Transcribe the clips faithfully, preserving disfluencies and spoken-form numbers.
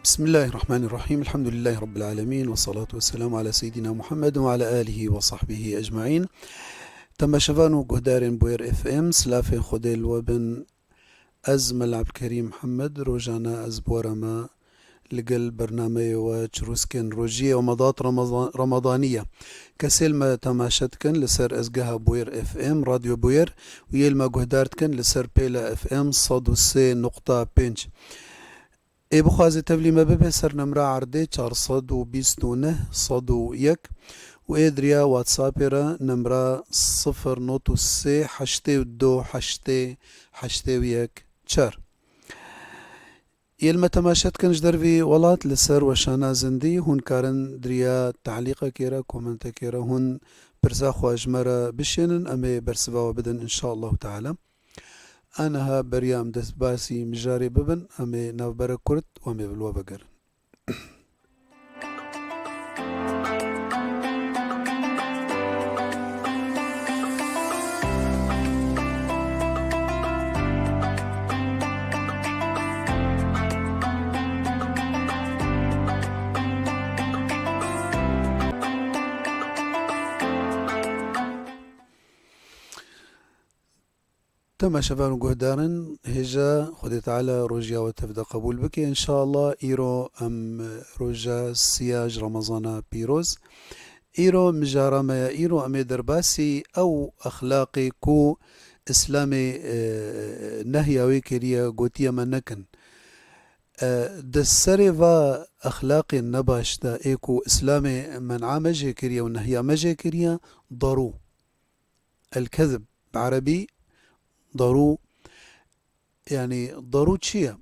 بسم الله الرحمن الرحيم. الحمد لله رب العالمين، والصلاة والسلام على سيدنا محمد وعلى آله وصحبه أجمعين. Temaşevan û guhdarên Bûyer F M, silafên Xwedê li we bin. Ez Mela Ebdulkerîm Mihemed, rojane ez bi we re me li gel bernameyê we Çirûskên Rojiyê û Medat Ramaza-, Ramadanî ye. Kesê li me temaşe dikin li ser ezgeha Bûyer F M, Radyo Bûyer, û yê li me guhdar dikin li ser pêle F M sed û sê nokta pênc. Ê bixwaze tevlî me bibe ser nemra erdê çar sed û bîst û neh sed û yek û ê diriya WhatsAppê re nemra sifir not û sê heştê û du heştê heştê û yek çar. Yê li me temaşe dikin ji dervî welat li ser weşana zindî, hûn karin diriya talîqekê re, komentekê re hûn pirsa xwe ji me re bişênin, em ê bersiva we bidin, inşaallahu teala. Aniha beriya em dest basî mijarê bibin, em ê navbere kurt û em ê bi li we vegerin. Temaşevan û guhdarin, hêja Xwedê Teala rojiya we tev de qebûl bike. Înşallah îro em roja siya ji Remezana pîroz. Îro mijara me ye, îro em ê derbasî ew exlaqê ku Îslamê, e, nehya wê kiriye, gotiye me nekin. E, di serê va exlaqên nebaş de ê ku Îslamê men'a me jê kiriye û nehya me jê kiriye, darû. El-kezib, bi erebî darû, yanî darû çi ye?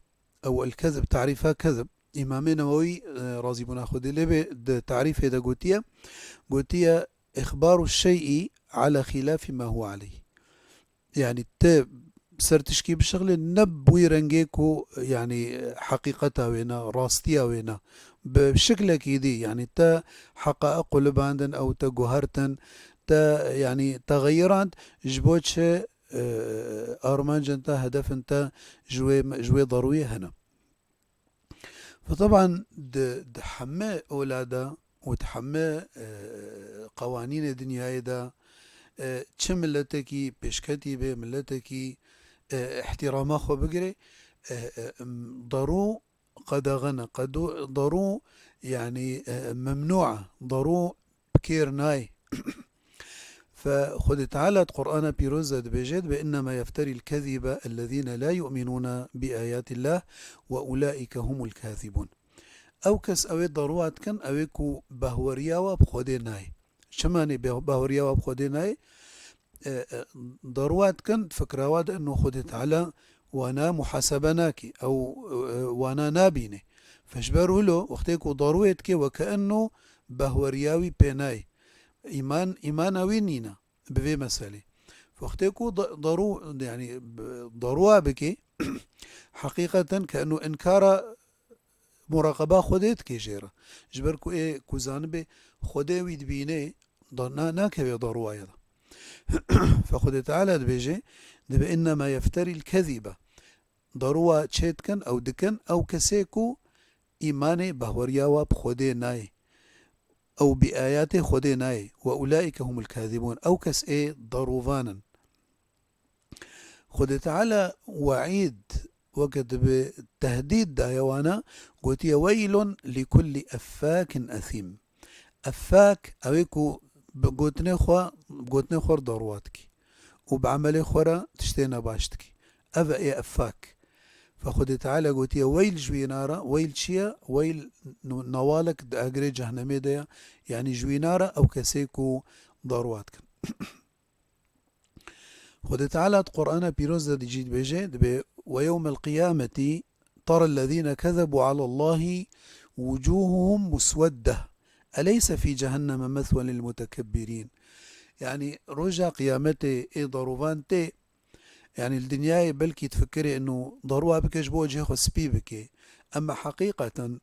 Ew el-kezib, tarîfa kezib. Îmamê Newewî, e, razîbûna Xwedê lê bê, di tarîfê de gotiye, gotiye, "Îxbaru şeyî ala xîlafî ma huwe aleyh." Yanî te ser tişkî bişixlê ne bi wî rengê ku, yanî, heqîqeta wê ne, rastiya wê ne. Bi şiklekî dî, yanî te heqa equlibandin ew te guhertin, te, yanî, te xeyirand, ji bo çi, e, armancên te, hedefin te ji wê, ji wê darûyê hene. Fe teban di, di heme ola de û di heme, e, qewanînê dinyayê de, e, çi miletekî pêşketî be, miletekî, e, îhtîrama xwe bigire, e, e, m-, darû qedexe ne, qedu-, darû, yanî, e, memnû e, darû bi kêr nayê. Fe Xwedê Teala di Qur'ana Pîroz de dibêje, dibe, "Innema yefterî l-kezibe ellezîne la yu'minûne bi ayatî llah ve ulaîke humul kazîbûn." Ew kes ew ê darûwa dikin, ew ê ku bahweriya wa bi Xwedê nayê. Çima nê beh-, bahweriya wa bi Xwedê nayê? E, e, darûwa dikin, fikra wa de eno Xwedê Teala wana muhasebe nake, ew, e, wana nabîne. Fe ji ber wilo, wextê ku darûyê dike, weke eno bahweriya wî pê nayê. Îman, îmana wî nîne bi vê meselê. Wextê ku da-, darû, yanî, b-, darûwa bike, heqîqeten ke eno inkara muraqeba Xwedê dike jê re. Ji ber ku ê ku zanibe Xwedê wî dibîne, da-, na-, nakeve darûwayê de. Fe Xwedê Teala dibêje, dibe, "Innema yefterî l-kezibe." Darûwa çê dikin, ew dikin, ew kesê ku îmanê, bahweriya wa bi Xwedê nayê. Ew bi ayatê Xwedê nayê. "Ve ulaîke humul kazîbûn." Ew kes ê darûvan in. Xwedê Teala weîd, weke dibe tehdîd daye wana, gotiye, "Weylun li kulli effâkin esîm." Effak, ew ê ku bi gotinê xwe, bi gotinê xwe re darûwa dikî û bi emelê xwe re tiştê nebaş dikî. Ev e ê effak. Fe Xwedê Teala gotiye, "Weyl ji wîna re." Weyl çi ye? Weyl nu-, newalek di agirê cehnemê de ye. Yanî ji wîna re ew kesê ku darûwa dikin. Xwedê Teala di Qur'ana Pîroz de dicî dibêje, dibe, "Ve yewmel qiyameti tara ellezîne kezebû alallâhi wucûhuhum musweddeh. Eleyse fî cehenneme meswen lil mutekebbirîn." Yanî roja qiyametê ê darûvan tê, yanî li dinyayê belkî difikirê eno darûwa bike ji bo wecihê xwe spî bike. Ema heqîqeten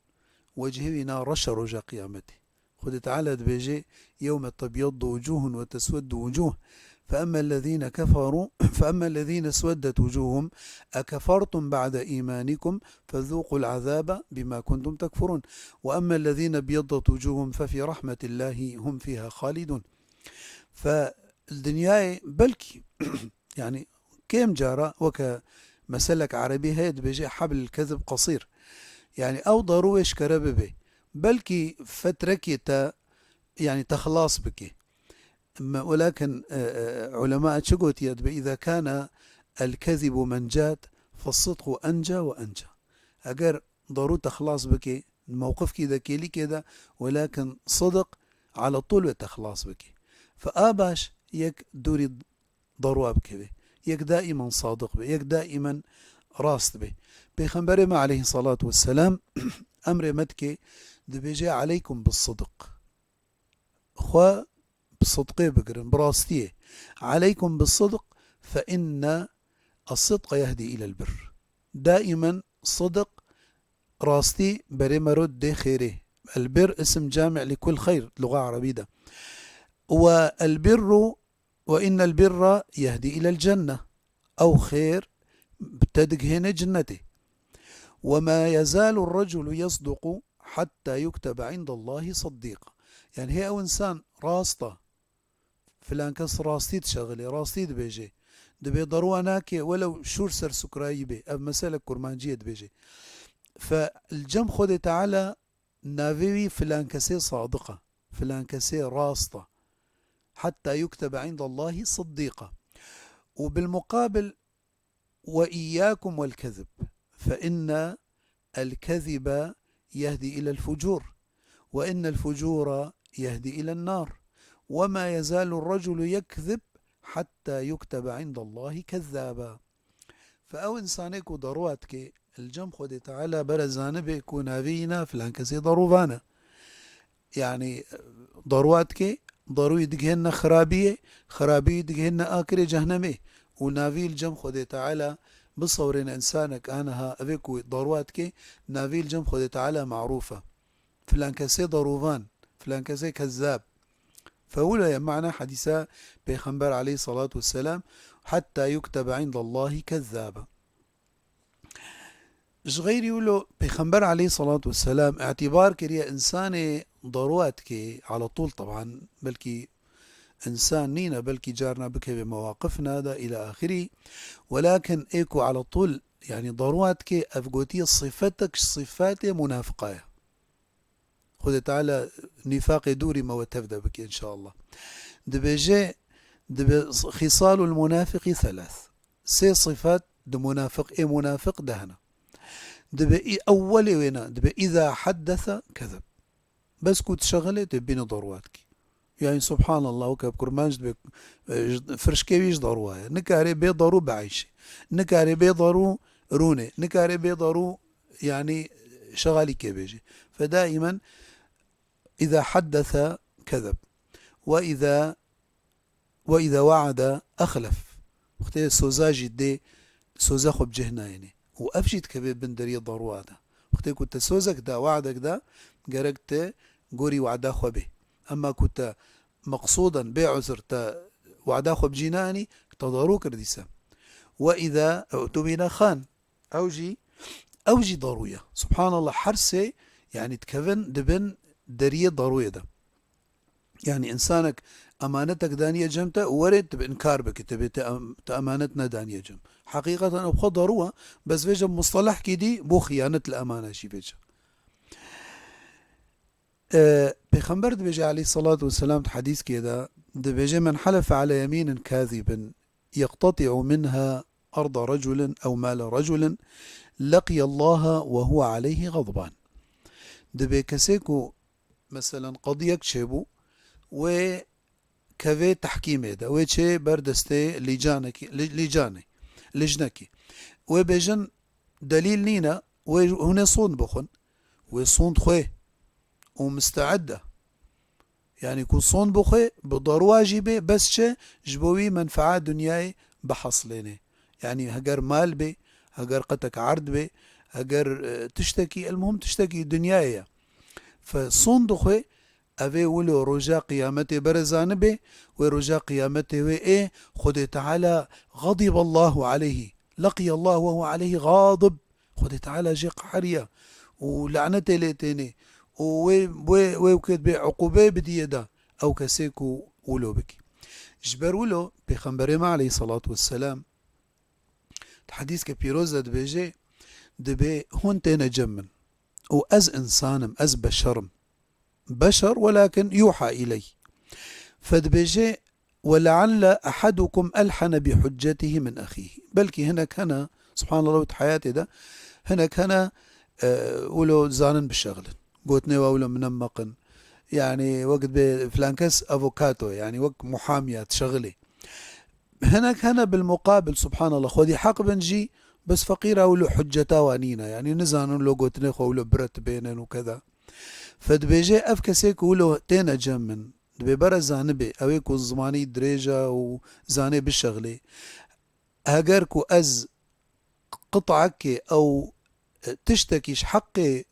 wecihê wî na reş e roja qiyametê. Xwedê Teala dibêje, "Yewme tebyeddu wucûhun ve tesweddu wucûh." فأما الذين كفروا، فأما الذين اسودت وجوههم أكفرتم بعد إيمانكم فذوقوا العذاب بما كنتم تكفرون. وأما الذين ابيضت وجوههم ففي رحمة الله هم فيها خالدون. Fe li dinyayê belkî, yani kêm cara weke meselek erebî heye dibêje hebl kezib qesîr. Yani ew darû wê ji kere bibe. Belkî fetrekê te, yani te xilas bike. Me, welakin, e, e, ulema çi gotiye dibe, "Îza kana el kezibu mencad, fesidqu enca ve enca." Eger darû te xilas bike, mewqifkî de kêlîkê de, welakin sidiq ala tûl wê te xilas bike. Fe a baş yek dûrî darûa bikeve. Yek daîman sadiq be, yek daîman rast be. Pêxemberê me aleyhissalatu vesselam emrê me dike, dibêje, "Aleykum bis sidiq." Xwe bi sidqê bigirin, bi rastiyê. "Aleykum bis sidq, fe inne as-sidqa yehdi ilel birr." Daimen sidiq, rastî berê mero dê xêrê. El birr isim cami li kul xeyr, luga erebî de. Ve el birru, ve innel birra yehdi ilel cenne. Ew xêr te digihêne cinnetê. "Ve ma yezalu reculu yesduqu hatta yuktebe indallahi siddiqa." Yani hê ew insan rast e, filan kes rastî dişexilê, rastî dibêje. Dibê darûa nake, welew şûr ser sukrayî bê. Ev mesele kurmanciyê dibêje. Fe li cem Xwedê Teala navê wî filan kesê sadiq e, filan kesê rast e. "Hatta yuktebe indallahi siddiqa." Û bil muqabil, "Ve iyyakum vel kezib, fe inne el kezibe yehdi ilel fucur, ve innel fucura yehdi ilen nar, ve ma yezalu reculu yekzib hatta yuktebe indallahi kezzaba." Fe ew insanê ku darûa dike, li cem Xwedê Teala bere zanibe ku navê wî na filan kesê darûvan e. Yani, darûa dike, darûyî digihêne xirabiyê, xirabiyî digihêne akirê cehnemê. Û navî li cem Xwedê Teala bisewrêne insanek aniha, evê ku darûa dike, navî li cem Xwedê Teala marûf e. Filan kesê darûvan, filan kesê kezzab. Fe wilo ye mana hedîsa Pêxember aleyhissalatu vesselam, "Hatta yuktebe indallahi kezzaba." Ji xeyrî wilo Pêxember aleyhissalatu vesselam îtîbar kiriye insanê darûa dike, ala tûl teban, belkî insan nîne, belkî carna bikeve mewaqifna de îla axirî. Welakin ê ku ala tûl, yani darûa dike, ev gotiye sifetek ji sifatê munafiqa ye. Xwedê Teala nîfaqê dûrî me we tev de bike înşallah. Dibêje, dibe, "Xîsalul munafiqî thelath." Sê sifat di munafiq, ê munafiq de hene. Dibe î ewwelê wêna, dibe, "Îza haddese kezeb." Bes ku dişexile tê bîne darûa dikî. Yani subhanallah, weke bi kurmanc dibe, e, ji, firşkê wî ji darûa ye. Nikare bê darû bieyşe. Nikare bê darû rûne. Nikare bê darû, yani, şexalîkê bêje. Fe daimen, "Îza haddese kezeb. Ve îza, ve îza we'ade exlef." Wextê soza jî dê, soza xwe bi cih nayêne. Û ev jî dikeve bin deriyê darûa de. Wextê ku te sozek da, we'dek da, gerek te gorî we'da xwe bê. Emma ku te meqsûden bê uzr te we'da xwe bi cî neanî, te darû kir dîse. "Ve îza e'tumîne xan." Ew jî, ew jî darû ye. Subhanallah, her sê, yani, dikevin, dibin deriyê darûyê de. Yani, insanek emanetek daniye cem te û were tu bi inkar bike, tu bê te em-, te emanet nedaniye cem. Heqîqeten ew xwe darû e, bes vêce mustalehkî dî bo xiyanet li emane jî vêce. E, Pêxember dibêje aleyhissalatu vesselam di hedîskê de, dibêje, "Men helefe ala yemînin kazibin yeqtati'u minha arda reculin ew mala reculin, leqiyallaha ve huve aleyhi gazban." Dibê kesê ku, meselen, qediyek çêbû, wê kevê tehkîmê de, wê çê ber destê lîcanekî, lî-, lîcanê, lijnekî. Wê bêjin delîl nîne, wê hûn ê sond bixwin. Wê sond xwê û misteed e. Yani ku sond bixwê, bi darûa jî bê, bes çi? Ji bo wî menfea dinyayê bihesilêne. Yani heger mal bê, heger qetek erd bê, heger, e, tiştekî, elmuhim tiştekî dinyayê ye. Fe sond dixwê, Ev ê wilo roja qiyametê bere zanibe, wê roja qiyametê wê ê Xwedê Teala ğadiballahu aleyhî, leqiyallahu ve huve aleyhî ğadib. Xwedê Teala jê qeheriya û lanetê lê tênê û wê, wê, wê wekê dibê uqûbeyê bidiyê de ew kesê ku wilo bikî. Ji ber wilo Pêxemberê me aleyhissalatu vesselam di hedîskê pîroz de dibêje, dibê hûn têne cem min û ez însan im, ez beşer im. Beşer, welakin yuha iley. Fe dibêje, "Ve lealle ehadukum elhene bi huccetihi min ehîhi." Belkî hinek hene, subhanallah, wê di heyatê de, hinek hene, e, wilo zanin bişexilin. Gotinê we wilo min nemeqin. Yani, wek dibê filan kes avokato, yani, wek muhamiya dişexilê. Hinek hene bil muqabil, subhanallah, xwedî heq bin jî, bes feqîra wilo hucceta wan nîne. Yani, nizanin lo gotinê xwe wilo bire dibênin û keda. Fe dibêje, ev kesê ku wilo têne cem min, dibê bere zanibê, ew ê ku zimanî dirêj e û zanê bişexilê. Heger ku ez qit'ekê ew tiştekî ji heqê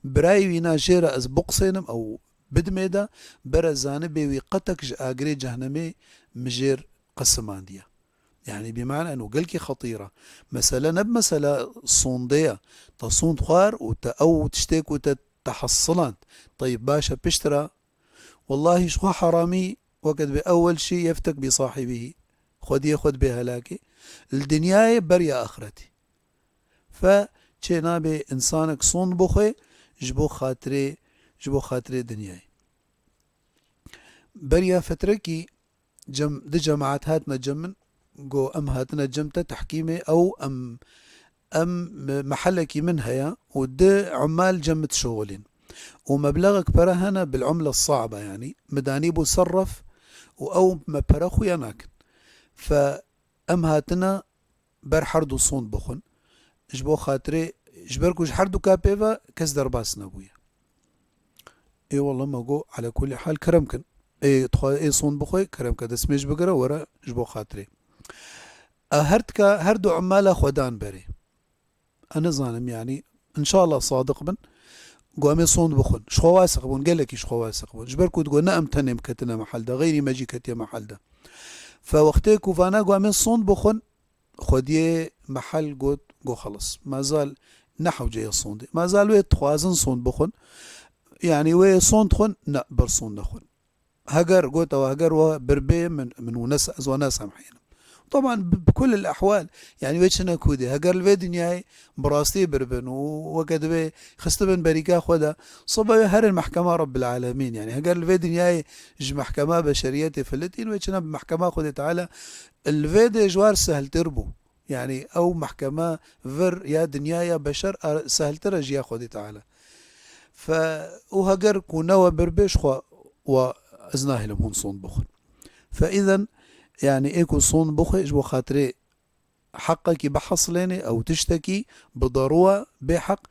birayê wî na jê re ez biqisênim ew bidimê de, bere zanibê wî qetek ji agirê cehnemê mi jêr qisimandiye. Yani bi mana eno gelkî xetîr e. Mesele ne bi mesela sondê ye. Te sond xwar û te ew tiştê ku te tehassiland. Teyib, baş e, pişt re, wellahî ji xwe heramî weke dibê ewel şî yeftek bi sahibîhî. Xwediyê xwe dibê helakê. Li dinyayê beriya axretî. Fe çê nabe însanek sond bixwe ji bo xatirê, ji bo xatirê dinyayê. Beriya fetrekî cem, di cemaet hatine cem min, go em hatine cem te tehkîmê ew em, em me-, mehelekî min heye û di ummal cem min dişuxulîn. Û meblexek pere hene bil umle sabe, yani, mi danî bû ser ref û ew me pere xuya nakin. Fe em hatine ber herdu sond bixwin. Ji bo xatirê, ji ber ku ji herduka pê ve kes derbas nebûye. Ê wele me got, ala kulî hal kerem kin. Ê dixwe ê sond bixwe, kerem ke destmêj bigire, were ji bo xatirê. E her tika, her du umala xwe dan berê. E nizanim yani, înşallah sadiq bin. Got em ê sond bixwin. Ji xwe wasiq bûn, gelekî ji xwe wasiq bûn. Ji ber ku digot ne em tenê em ketine mehel de, xeyrî me jî ketiye mehel de. Fe wextê ku vana got em ê sond bixwin, xwediyê mehel got, got xelas. Mazal ne hewce ye sondê. Mazal wê dixwazin sond bixwin. Yani wê sond xwin, ne, ber sond nexwin. Heger got ew, heger we birbê min, min û nes-, ez we nasemhînim. Teban bi, bi kul el ehwal, yani wê çine kûdê. Heger li vê dinyayê bi rastî birbin û weke divê xistibin berîka xwe de, sibe wê herin mehkema Rabbil Alemîn. Yani heger li vê dinyayê ji mehkema beşeriyetê filitîn, wê çine bi mehkema Xwedê Teala, li vê dê ji war sehltir bû. Yani ew mehkeme vir ya dinya ya beşer a-, sehltir e ji ya Xwedê Teala. Fe û heger ku ne we birbê ji xwe, we ez nahêlim hûn sond bixwin. Fe îzen, yani ê ku sond bixwe ji bo xatirê heqekî bihesilênê, ew tiştekî bi darû e bê heq,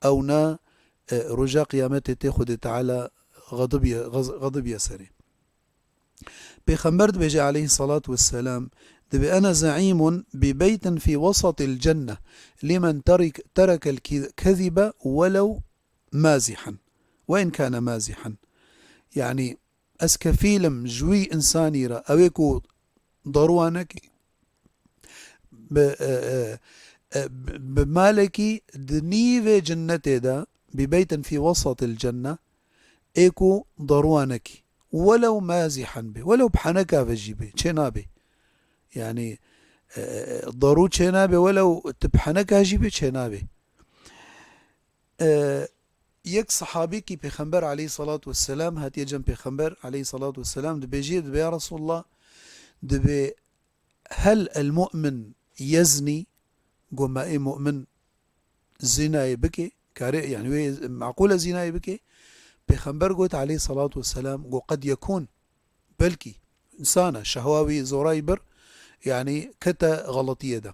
ew ne, e, roja qiyametê tê Xwedê Teala xedibiye, xez-, xedibiye serê. Pêxember dibêje aleyhissalatu vesselam, dibê, "Ene zeîmun bi beytin fî wesatil cenne limen terik-, terekel ki-, kezibe welew mazihen. Ve in kâne mazihen." Yani, ez kefîl im ji wî însanî re, ew ê ku darûwa nekî, bi, e, e, e, bi, bi malekî di nîvê cinnetê de, bi beytin fî wesatil cenne, ê ku darûwa nekî. Welew mazihen bê, welew bi heneka ve jî bê, çê nabê. Yani, e, e, darû çê nabê, welew tu bi heneka jî bê, çê nabê. E, yek sahabîkî Pêxember aleyhissalatu vesselam hatiye cem Pêxember aleyhissalatu vesselam dibêjê, dibê, "Ya Resulallah," dibê, "hel el mu'min yeznî?" Got, "Me ê mu'min zînayê bike? Kare, yani wê meqûl e zînayê bike?" Pêxember got aleyhissalatu vesselam, got, "Qed yekûn." Belkî însan e, şehwa wî zorayî bir, yani kete xeletiyê de.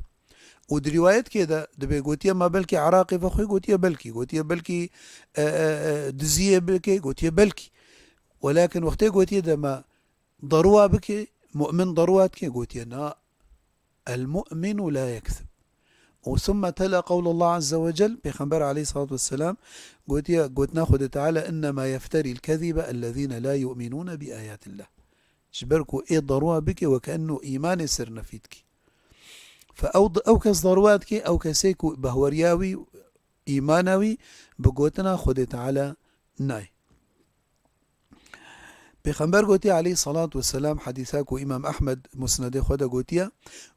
Û di rîwayetkê de dibê gotiye, "Ma belkî eraqê vexwe?" Gotiye, "Belkî." Gotiye, "Belkî, e, e, e, diziyê bike?" Gotiye, "Belkî." Welakin wextê gotiye de, "Ma darûwa bike, mu'min darûwa dike?" Gotiye, "Na, el mu'minu la yekzib." û ثم تلا قول الله عز وجل, Pêxember aleyhissalatu vesselam gotiye, gotina Xwedê Teala, "إنما يفتري الكذب الذين لا يؤمنون بآيات الله." Ji ber ku ê daruwa bike, weke enno îmanê ser nefî dike. Fe ew, ew kes daruwa dike, ew kesê ku behweriya wî, îmana wî bi gotina Xwedê Teala nayê. Pêxember gotiye aleyhissalatu vesselam, hedîsa ku Îmam Ehmed Musnedê xwe de gotiye,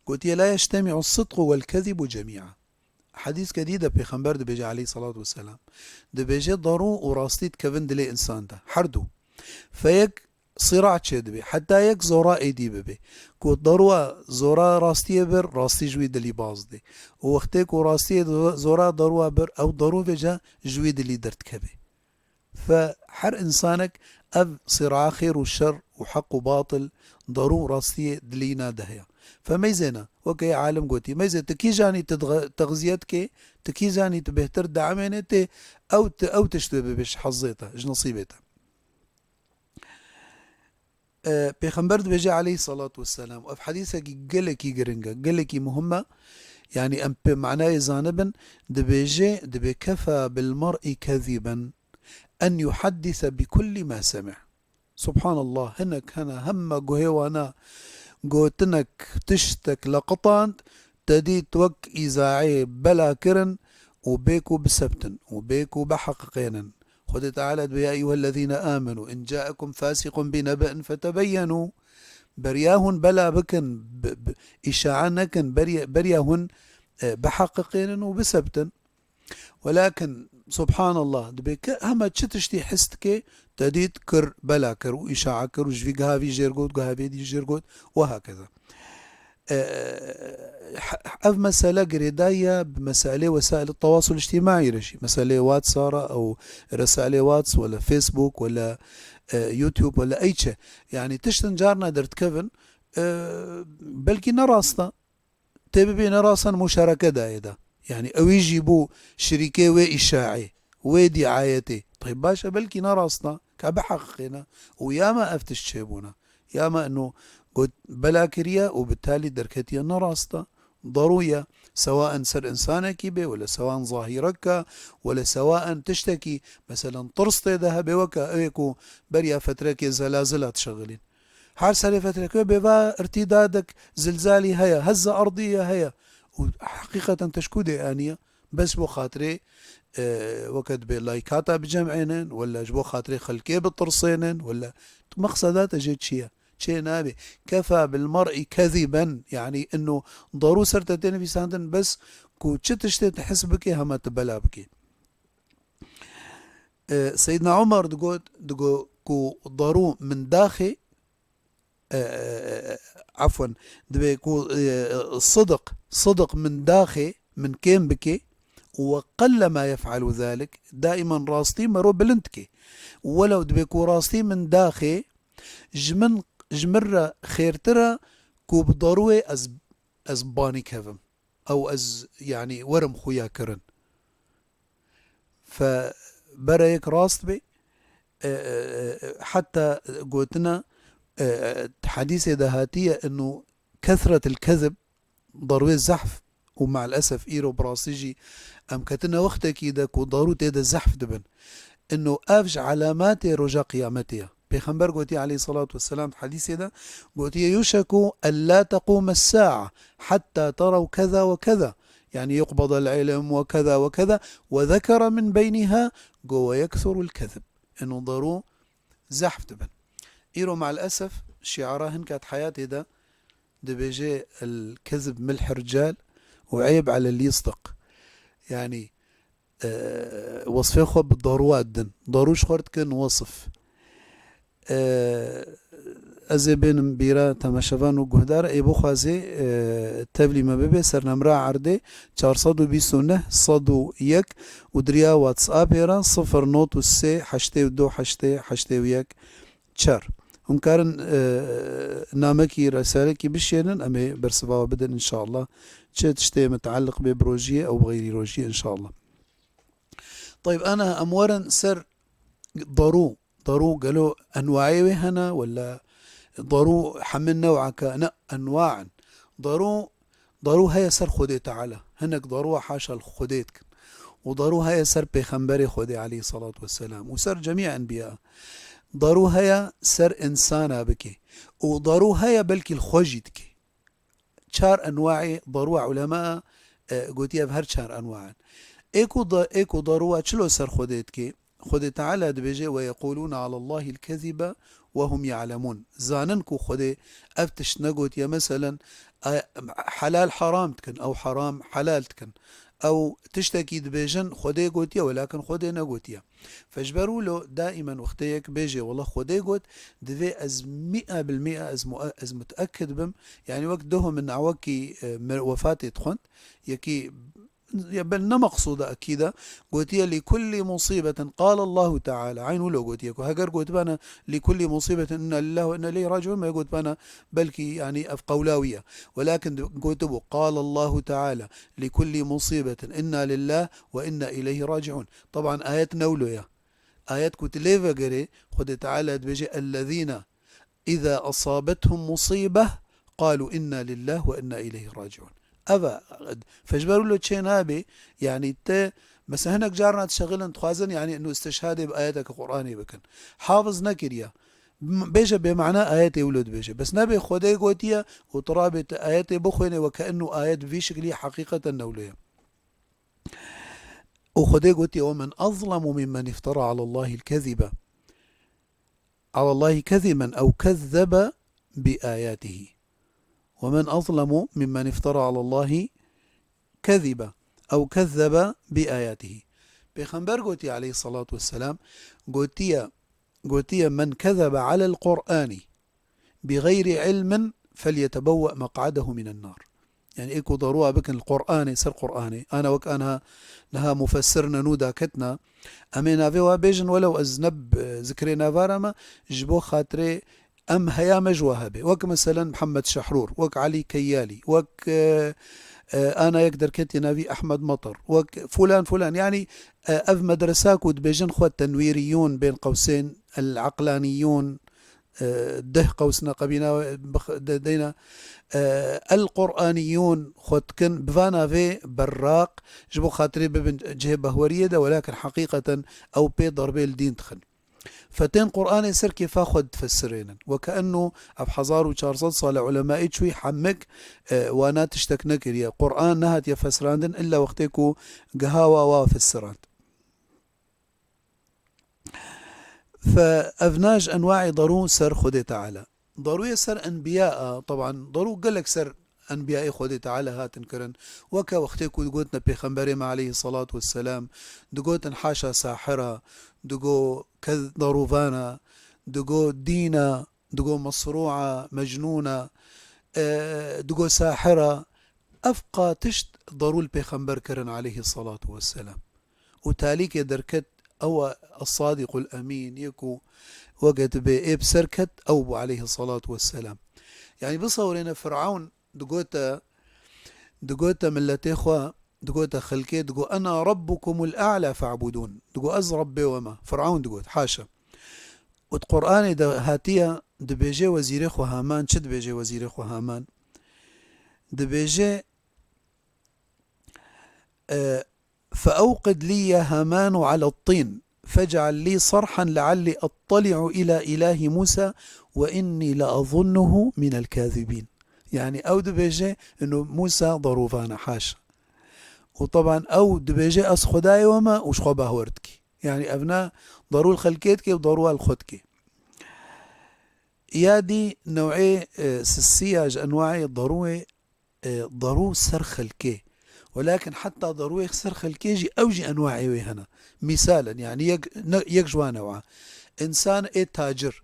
gotiye, "لا يجتمع الصدق والكذب جميعا." Hedîske dî de Pêxember dibêje aleyhissalatu vesselam, dibêje, darû û rastî dikevin dilê însan de, her du. Fe yek sîra çêdibe, heta yek zora êdî bibe. Ku darûa zora rastiyê bir, rastî ji wî dilî baz dê. Û wextê ku rastiyê zora darûa bir, ew darû vêca ji wî dilî derdikeve. Fe her însanek ev sîraa xêr û şer û heq û batil, darû û rastiyê dilî na de heye. Fe meyzêna, weke yê alim gotî, meyzê tu kîjanî tu dixwe-, texziye dikê, tu kîjanî tu bêhtir diemênê tê, ew ti-, ew tişt wê bibe ji hezê te, ji nesîbê te. E, Pêxember dibêje aleyhissalatu vesselam, ev hedîsekî gelekî giring e, gelekî muhim e, yanî em pê manayê zanibin, dibêje, dibê, "كفى بالمرء كذبا أن يحدث بكل ما سمع." Subhanallah, hinek hene hemma guhê wana gotinek, tiştek leqitand, te dît wek îzaê bela kirin û bê ku bisebtin û bê ku biheqiqênin. Xwedê Teala dibê, "يا أيها الذين آمنوا إن جاءكم فاسق بنبأ فتبينوا." Beriya hûn bela bikin, bi, bi, îşae nekin, beriya, beriya hûn, e, biheqiqênin û bisebtin. Welakin, subhanallah, dibê ke hema çi tiştî his dike, te dît kir, bela kir û îşae kir û ji vî giha vî jêr got, giha vê dî jêr got, û hakeza. E, he-, ev mesele girêdayî ye bi meselê wesaîl tewasul îctîmaî re jî. Meselê WhatsApp re ew resaîlê Whats wele Facebook wele, e, YouTube wele ey çi. Yanî tiştin carna derdikevin, e, belkî ne rast e. Tê bibê ne rast e, muşareke dayê de. Yanî ewî jî bû şirîkê wê îşaê, wê dîayetê. Tayb baş e, belkî ne rast e, ka biheqiqêne. Û ya me ev tişt çêbûne. Ya me eno got bela kiriye û bi talî derketiye ne rast e. Darû ye, sewaen ser însanekî bê, wele sewaen zahîrek e, wele sewaen tiştekî, meselen, tirs tê de hebe, weke ewê ku beriya fetrekê zelazila dişexilîn. Her serê fetrekê bê va irtîdadek, zilzalî heye, hezze erdî ye heye. Û heqîqeten teşkûdê aniye. Bes bo xatirê, e, weke dibê laykata bicem'ênin, wele ji bo xatirê xelkê bitirsênin, wele tu mexseda te jê çi ye? Çê nabê. Kefa bil mer'i keziben, yanî ino darû ser te tê nivîsandin, bes ku çi tiştê tu his bikê, hema tu bela bikê. E, Seydna Umar digot, digo ku darû min daxê, e, e, e, efwen, dibê ku, e, sidiq, sidiq min daxê, min kêm bikê, we qelle ma yef'alu zalik, daimen rastî mero bilind dikê. Welew dibê ku rastî min daxê, ji min, ji min re xêrtir e ku bi darûyê ez, ez banî kevim. Ew ez, yanî, werim xuya kirin. Fe bere yek rast bê, e, e, e, heta gotina, e, e, hedîsê de hatiye, inu kethretil kezib, darwê zehf, û me'l esef îro bi rastî jî em ketine wextekî de ku darû tê de zehf dibin. Inu ev ji alamatê roja qiyametê ye. Pêxember gotiye aleyhissalatu vesselam di hedîsê de, gotiye, "Yuşeku en la tequme sa'a hatta teraw keza ve keza." Yanî, "Yuqbadel ilm ve keza ve keza ve zekere min beyniha", go, "Ve yekthurul kezib." Ino darû zehf dibin. Îro, me'l esef, şiara hinka di heyatê de dibêje, "El kezib milh rical ve eyb alel yisdiq." Yanî, e, wesfê xwe bi darû didin. Darû ji xwe dikin wesf. E, ez ê bênim bîra temaşevan û guhdar, ê bixwazê, e, tevlî me bibe ser nemra erdê çar sed û bîst û neh sed û yek û di riya WhatsAppê re sifir not û sê heştê û du heştê heştê û yek çar. Hûn karin, e, namekî, resalekî bişênin, em ê bersiva we bidin înşallah. Çi tiştê mitealliq bê bi rojiyê ew bi xeyrî rojiyê înşallah. Tayb, ana em werin ser darû. Darû gelo enwayê wê hene, wela darû heme new'eke? Ne, enwa' in. Darû, darû heye ser Xwedê Teala. Hinek darû haşa li Xwedê dikin. Û darû heye ser Pêxemberê Xwedê aleyhissalatu vesselam. Û ser cemî enbiya. Darû heye ser insana bike. Û darû heye belkî li xwe jî dike. Çar enwaê darûa ulema, e, gotiye ev her çar enwa in. Ê ku da-, ê ku darûa çilo ser Xwedê dike, Xwedê Teala dibêje, "Ve yequlûne alallahil kezibe ve hum ya'lemûn." Zanin ku Xwedê ev tişt negotiye, meselen, e, helal haram dikin, ew haram helal dikin. Ew tiştekî dibêjin, Xwedê gotiye, welakin Xwedê negotiye. Fe ji ber wilo daîmen wextê yek bêje, "Wela Xwedê got", divê ez mîa bil mîa ez mu-, ez muteekid bim. Yanî wek duho min awekî, e, mir-, wefatê dixwend, yekî, ya ben ne meqsûda ekîda, gotiye, "Li kulli musîbetin qala Allahu Teala." Eyn wilo gotiye ku heger gotibana, "Li kulli musîbetin inna lillahi ve inna ileyhi raciun", me gotibana belkî, yanî ev qewla wî ye. Welakin di-, gotibû, "Qala Allahu Teala, li kulli musîbetin inna lillahi ve inna ileyhi raciun." Teban ayet ne wilo ye. Ayet ku tu lê vegerê, Xwedê Teala dibêje, "Ellezîne izâ esâbethum musîbeh, qalû inna lillâh ve inna ileyhi raciun." Ev e, fe ji ber wilo çê nabê, yanî te, mesela hinek carna dişexilin, dixwazin, yanî inu istişhadê bi ayeteke Qur'anê bikin. Hafiz nekiriye. M-, bêje bê mana ayetê wilo dibêje. Bes nebê Xwedê gotiye û tu rabê tu ayetê bixwêne weke inu ayet bi vî şiklî heqîqeten ne wilo ye. Û Xwedê gotiye, "Ve men azlemu mimmen iftera alallahil kezibe." Alallahî keziben ew kezzebe bi ayatihî. Ve men azlemu mimmen iftera alallahî kezibe ew kezzebe bi ayatihî. Pêxember gotiye aleyhissalatu vesselam, gotiye, gotiye, "Men kezebe alel Qur'ani bi gayri ilmin felyetebewwe meq'adehu minen nar." Yanî ê ku darûa bikin li Qur'anê, ser Qur'anê. Ana wek anha niha mufessirine nû daketna. Em ê navê wa bêjin, welew ez ne bi zikrê navara me, ji bo xatirê em heya me ji wa hebe. Wek meselen Mihemed Şehrûr, wek Elî Keyalî, wek, e, e, ana yek derketî navî Ehmed Metir, wek fulan fulan. Yanî, e, ev medresa ku dibêjin xwe tenwîriyûn, bên qewsên el-eqlaniyûn, e, deh qewsina qebîna, bix-, de-, deyna, e, el-Qur'aniyûn xwe dikin, bi va navê berraq, ji bo xatirê bibin cihê behweriyê de, welakin heqîqeten ew pê darbê li dîn dixin. Fe tên Qur'anê ser kêfa xwe difesirênin. Weke enno ev hezar û çar sed sal e ulemayê çûyî hemik, e, wana tiştek nekiriye. Qur'an nehatiye fesirandin illa wextê ku giha wa wa fesirand. Fe evna ji enwaê darû ser Xwedê Teala. Darûyê ser enbiya a, teban darû gelek ser enbiyayê Xwedê Teala hatin kirin. Weke wextê ku digotine Pêxemberê me aleyhissalatu vesselam, digotin haşa sahira, digo kez darûvana, digo dîna, digo mesrû'a, mecnûna, e, digo sahira. Ev qa tişt darû li Pêxember kirin aleyhissalatu vesselam. Û talîkê derket ew e Es-Sadiqul Emîn, yê ku weke dibê ê bi ser ket ew bû aleyhissalatu vesselam. Yanî bisewirêne Firavun digote, digote milletê xwe, digote xelkê, digo, "Ena rabbukumul a'la fa'budûn." Digo, "Ez Rebbê we me." Firavun digot, haşa. Û di Qur'anê de hatiye, dibêje wezîrê xwe Haman, çi dibêje wezîrê xwe Haman? Dibêje, e, "Feewqid li ya Hamanu ala ttîn, fec'al li sarhan leallî ettali'u ila ilahi Musa ve innî le azunnuhu minel kazibîn." Yanî ew dibêje, ino Musa darûvan e, haşa. Û teban ew dibêje, "Ez Xwedayê we me" û ji xwe bahwer dikî. Yanî ev ne darû li xelkê dikê û darû li xwe dikê. Ya dî newê, e, sisiya ji enwaê darûyê, e, darû ser xelkê. Welakin heta darûyê ser xelkê jî ew jî enwaê wê hene. Mîsalen, yanî yek, ne, yek ji wan ew a. Însan ê tacir,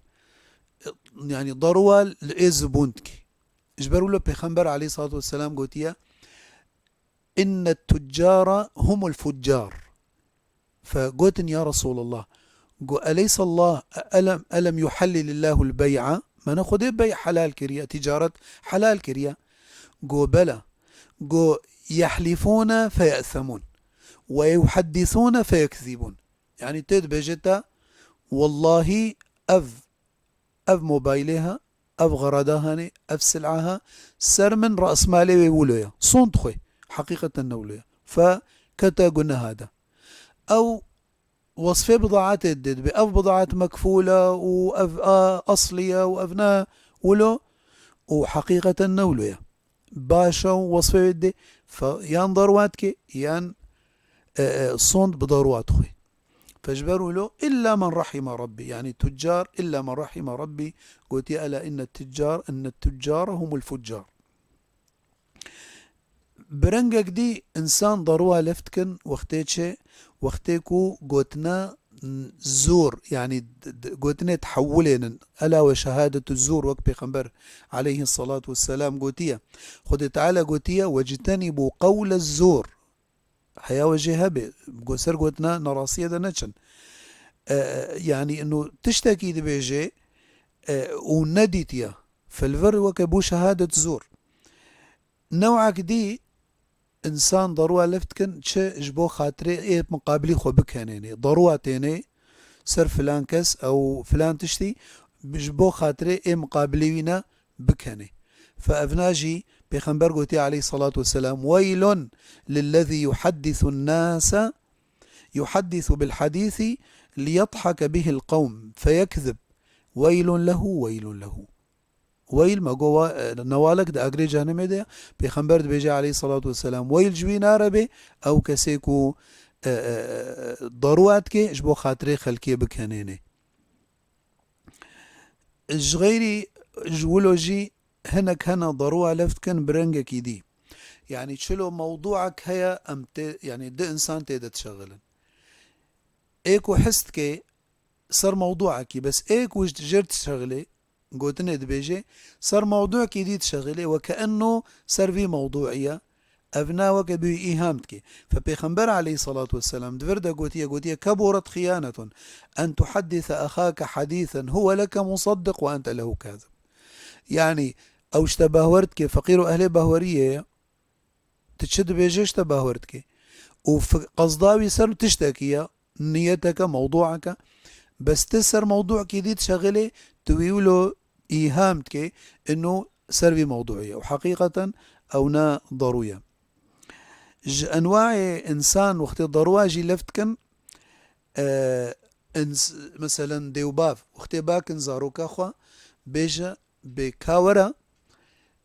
e, yanî darûwa li ê zibûn dikî. Ji ber wilo Pêxember aleyhissalatu vesselam gotiye, "Inne tuccare humul fuccar." Fe gotin, "Ya Resulallah, go eleysallah, elem, elem yuhellilillahul bey'a?" Mene Xwedê bey helal kiriye, ticaret helal kiriye? Go bela. Go, "Yehlifûne feye'semûn ve yuheddisûne feyekzibûn." Yanî tê dibêje te, "Wellahî ev, ev mobaylê ha, ev xerada hanê, ev sil'a ha, ser min rasmalê wê wilo ya." Sond xwe. Heqîqeten ne wilo ye. Fe kete guneha de. Ew wesfê bidaetê didê, dibe ev bidaet mekfûl e û ev a eslî ye û ev ne wilo û heqîqeten ne wilo ye. Baş e û wesfê wê didê, fe yan daruwa dike, yan, e, e, sond bi daruwa dixwe. Fe ji ber wilo, illa men rahime Rabbî, yanî tucar, illa men rahime Rabbî, gotiye, ela inne tucar, inne tucara humul fucar. Bi rengek dî însan daruwa lef dikin wextê çi? Wextê ku gotina zor, yanî d-, d-, gotinê tehewulê nin. Ela we şehadetu zor, wek Pêxember aleyhissalatu vesselam gotiye. Xwedê Teala gotiye, "Wectenîbû qewle zor." Heya we jê hebe, go-, ser gotina nerastiyê de neçin. E, e, yanî ino tiştekî dibêje, e, û nedîtiye. Fel vir weke bû şehadet zor. Newek dî însan daruwa lef dikin, çi ji bo xatirê ê miqabilî xwe bikenênê. Daruwa tênê ser filan kes ew filan tiştî, ji bo xatirê ê miqabilî wî ne bikenê. Fe evna jî Pêxember gotiye aleyhissalatu vesselam, "Weylun lillezî yuhaddisun nase, yuhaddisu bil hadîsi liyedhake bihil qewm feyekzib. Weylun lehu, weylun lehu." Weyl, me got, wa, e, newalek di agirê cehennemê de ye. Pêxember dibêje aleyhissalatu vesselam, "Weyl ji wî nare bê, ew kesê ku, e, e, e, daruwa dike, ji bo xatirê xelkê bikenênê." Ji xeyrî, ji wilo jî hinek hene daruwa lef dikin bi rengekî dî. Yanî çilo mewduek heye, em tê, yanî di însan tê de dişexilin. Ê ku his dike ser mewduekî, bes ê ku ji jêr dişexilê, gotinê dibêje, ser mewduekî dî dişexilê, weke enno ser vî mewduî ye, ev ne weke bî îham dike. Fe Pêxember aleyhissalatu vesselam di vir de gotiye, gotiye, "Keburet xiyanetun en tuhaddise axake hadîsen huwe leke musaddiq ve ente lehu kazib." Yanî ew ji te bahwer dike, feqîr û ehlê bahweriyê ye. Tu çi dibêje ji te bahwer dike. Û fi-, qezda wî ser tiştekî ye, niyeteke, mewdueke. Bes tu ser mewduekî dî dişexilê, tu wî wilo îham dike, ino ser vî mewduê ye. Û heqîqeten ew ne daru ye. Ji enwayê însan wextê daruwa jî lef dikin, e, ins-, meselen dê û bav, wextê bakin zaroka xwe, bêje, bê ka were,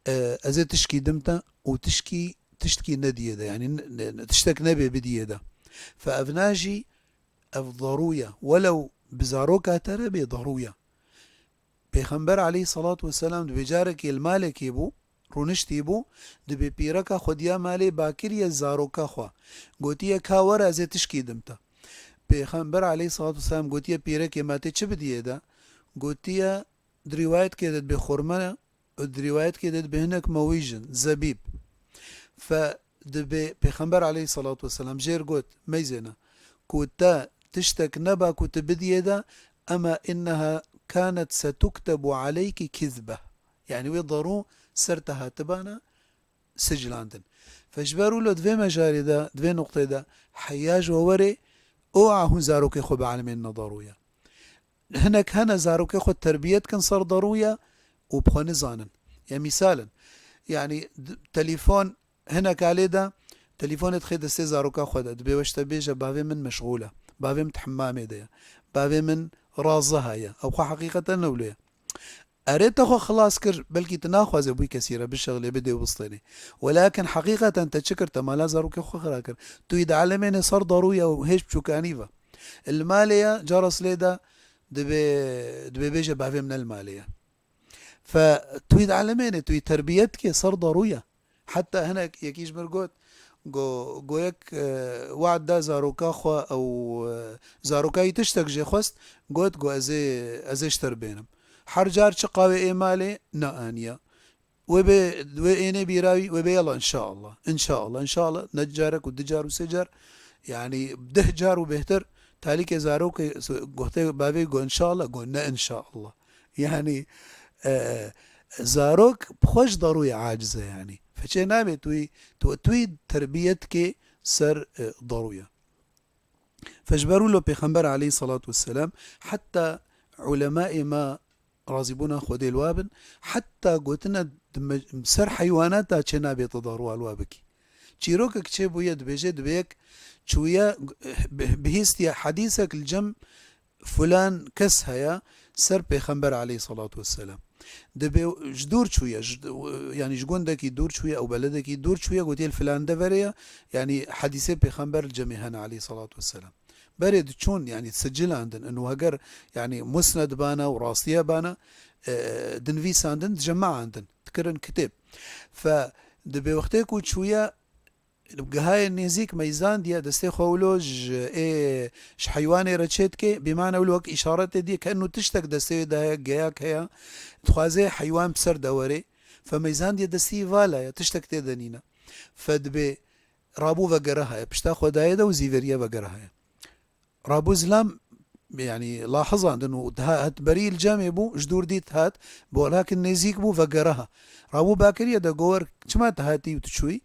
e, ez ê tişkî dim te û tişkî, tiştkî nediyê de, yanî ne, ne, ne, tiştek nebê bidiyê de. Fe evna jî ev daru ye. Welew bi zaroka te re bê daru ye. Pêxember aleyhissalatu vesselam dibê carekê li malekê bû, rûniştî bû, dibê pîreka xwediya malê bakiriye zaroka xwe. Gotiye, "Ka were ez ê tişkî dim te." Pêxember aleyhissalatu vesselam gotiye pîrekê, "Ma tê çi bidiyê de?" Gotiye, di rîwayetke de dibê xurme û di rîwayetke de dibê hinek mewîjin, zebîb. Fe dibê Pêxember aleyhissalatu vesselam jêr got, meyzêne, ku te tiştek neba ku tu bidiyê de, ema inneha kanet setuktebu aleyki kizbe. Yanî wê daru ser te hatibana siclandin. Fe ji ber wilo di vê mejarê de, di vê nuqtê de heya ji we were, o a hûn zarokê xwe bielmênine daru ye. Hinek hene zarokê xwe terbiyet kin ser daru ye û bi xwe nizanin. Ya mîsal in. Yanî d-, telefon hinek alê de, telefonê dixê destê zaroka xwe de, dibê we ji te bêje, "Bavê min meşgûl e, bavê min di hemmamê de ye, bavê min raziha ye." Ew xwe heqîqeten ne wilo ye. Erê te xwe xilas kir, belkî tu naxwazê bi wî kesî re bişexilê, bidê û bistênê. Welakin heqîqeten te çi kir? Te mala zarokê xwe xira kir. Tu wî dielemênê ser daru ye û hêj biçûkanî ve. Li malê ye, cara silê de dibê, dibê bêje, "Bavê min ne li malê ye." Fe tu wî dielemênê, tu wî terbiyet dikê ser daru ye. Heta hinek yekî ji mir got, go, go yek, e, we'd da zaroka xwe ew, e, zaroka yî tiştek jê xwest, got, go ez ê, ez ê ji te re bênim. Her car çi qawê ê malê neaniye. Wê bê, wê ênê bîra wî, wê bê yala inşaallah, inşaallah, inşaallah, ne carek û du car û sê car, yanî deh car û bêhtir, talîkê zarokê, gohtê bavê go inşaallah, go ne inşaallah. Yanî, e, zarok bi xwe ji darûyê aciz e, yanî. Feçê nabê tu wî, tu, tu wî terbiyet kê ser, e, darûya. Fe ji ber wilo Pêxember aleyhissalatu vesselam, heta ulemaê me razîbûna Xwedê li wa bin, heta gotine di me-, ser heywanata çê nabê tu darûwa li wa bikî. Çîrokek çêbûye, dibêje, dibê yek çûye, bi-, bihîstiye hedîsek li cem filan kes heye ser Pêxember aleyhissalatu vesselam. Dibê ji dûr çûye, ji, yanî ji gundekî dûr çûye, ew beledekî dûr çûye, gotiye li filan deverê ye, yanî hedîsê Pêxember li cemê hene aleyhissalatu vesselam. Berê diçûn, yanî sicilandin, û heger, yanî musned bana û rastiye bana, e, dinivîsandin, dicemeandin, dikirin kitêb. Fe dibê wextê ku çûye, gihayê nêzîk meyzandiye, destê xwe wilo ji ê, ji heywanê re çê dike, bîmane wilo wek îşaretê diye, ke eno tiştek destê wê de heye, geyak heye, dixwaze heywan bi ser de were. Fe meyzandiye destî vala ye, tiştek tê de nîne. Fe dibê rabû vegere heye, pişta xwe daye de û zîveriye vegere heye. Rabû zilam, yanî lahizandin û diha-, hat berî li cemê bû, ji dûr dît hat, bi welakin nêzîk bû, vegere ha. Rabû bakiriye de, got, wer çima tu hatî û tu çûyî?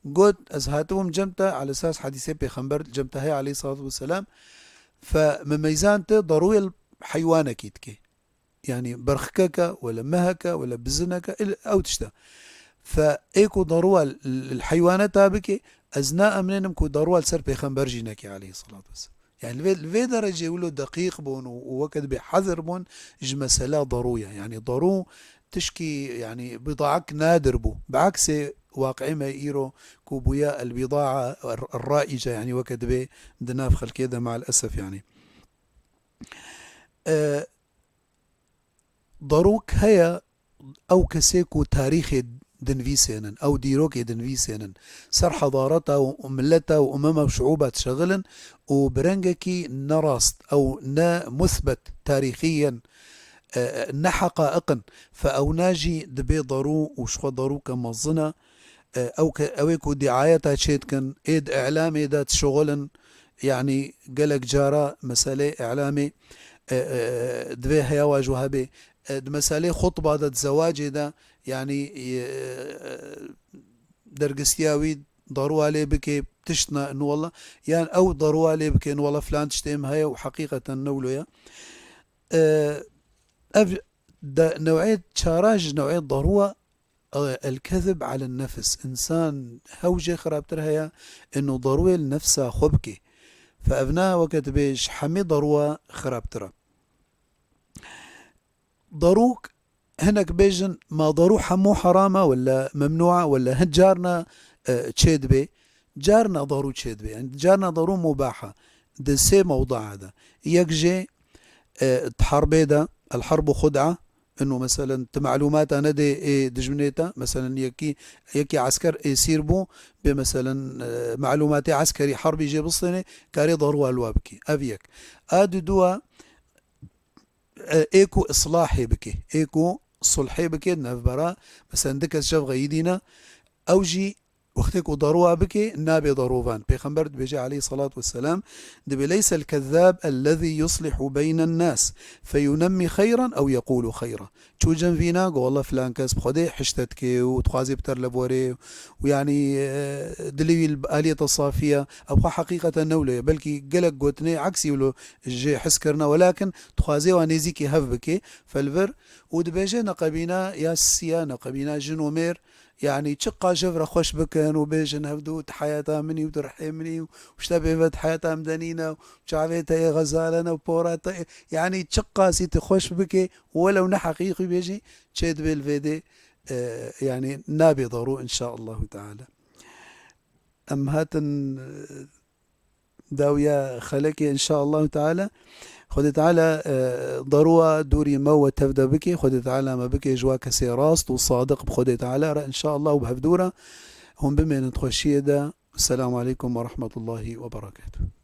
Got, ez hatibûm cem te, alesas hedîsê Pêxember cem te heye aleyhissalatu vesselam, fe min meyzand te darûyê li heywanekî dike. Yanî berxikeke, wele meheke, wele bizineke, il-, ew tişta. Fe ê ku darûwa l-, l-, heywaneta bike, ez naemnênim ku darûwa li ser Pêxember jî neke aleyhissalatu vesselam. Yanî li vê, li vê derecê wilo deqîq bûn û, û weke dibê hezir bûn ji mesela darû ye. Yanî darû tişkî, yanî bidaek nadir bû. Bi eksê waqiê me îro ku bûye el bidaa er-, er-, raice, yanî weke dibê di nav xelkê de, mael esef yanî. E, Darûk heye, ew kesê ku tarîxê dinivîsênin, ew dîrokê dinivîsênin, ser hedareta û mileta û umema û şiûba dişexilin û bi rengekî ne rast, ew ne musbet tarîxiyen, e, e, ne heqaiq in, fe ewna jî dibê darû û ji xwe darûke mezin e, e, ew ke, ew ê ku dîayeta çê dikin, ê di îlamê de dişuxulin, yanî gelek cara meselê îlamê, e, e, divê heya wa ji we hebê. E, di meselê xutba de, di zewacê de, yanî, e, dergistiya wî darûwa lê bike, tişt ne, nu wela, yan ew darûwa lê bike, nu wela filan tiştê min heye û heqîqeten ne wilo ye. E, ev de, newê çara ji newê darûwa, e, el-kezib alen nefs. Însan hew jê xirabtir heye, eno darûyê li nefsa xwe bike. Fe ev ne weke dibê ji hemî darûwa xirabtir e. Darûk hinek bêjin, ma darû hemû heram e, wele memnû e, wele hin carna, e, çê dibe, carna darû çê dibe. Yanî carna darû mubah e. Di sê mewdaa de. Yek jê, e, di herbê de, el-herbu xud'a, eno meselen, tu melûmata nedê ê dijminê te, meselen, yekî, yekî esker êsîr bû, bê meselen, e, melûmatê eskerî herbî jê bistênê, karê darûwa li we bikî. Ev yek. A dudua, e, ê ku islahê bike, ê ku sulhê bike di navbera, meselen, du kes cevxeyî dîne, ew jî wextê ku darûwa bike, nabe darûvan. Pêxember dibêje aleyhissalatu vesselam, dibê, "Leysel kezzab ellezî yuslihu beynen nas, feyunemmî xeyran ew yekulu xeyra." Çû cem vîna, go, "Wallah filan kes bi Xwedê hişte dike û dixwazê bi te re li borê û yanî, e, dilê wî li aliyeta safiye." Ev xwe heqîqeten ne wilo ye. Belkî gelek gotinê eksî wilo jê his kirine, welakin dixwazê wa nêzîkî hev bike, felvir û dibêje neqebîna ya siya, neqebîna jin û mêr, yanî çiqa ji vir re xweş bikin û bêjin hevdû, "Tu heyata min î û tu rihê min î û ji te bêve di heyata min de nîne û çavê te yê xezalene û pora te yê." Yanî çiqasî tu xweş bike, welew ne heqîqî bêjî, çê dibê li vê dê, e, yanî nabê darû, înşaallahu teala. Em hatin, e, dawiya xelekê, înşaallahu teala. Xwedê Teala, e, darûwa dûrî me we tevde bike. Xwedê Teala me bike ji wa kesê rast û sadiq bi Xwedê Teala re, înşaallah, û bi hevdû re. Hûn bimênin di xweşiyê de. Esselamu aleykum ve rahmetullahi ve berekatuhu.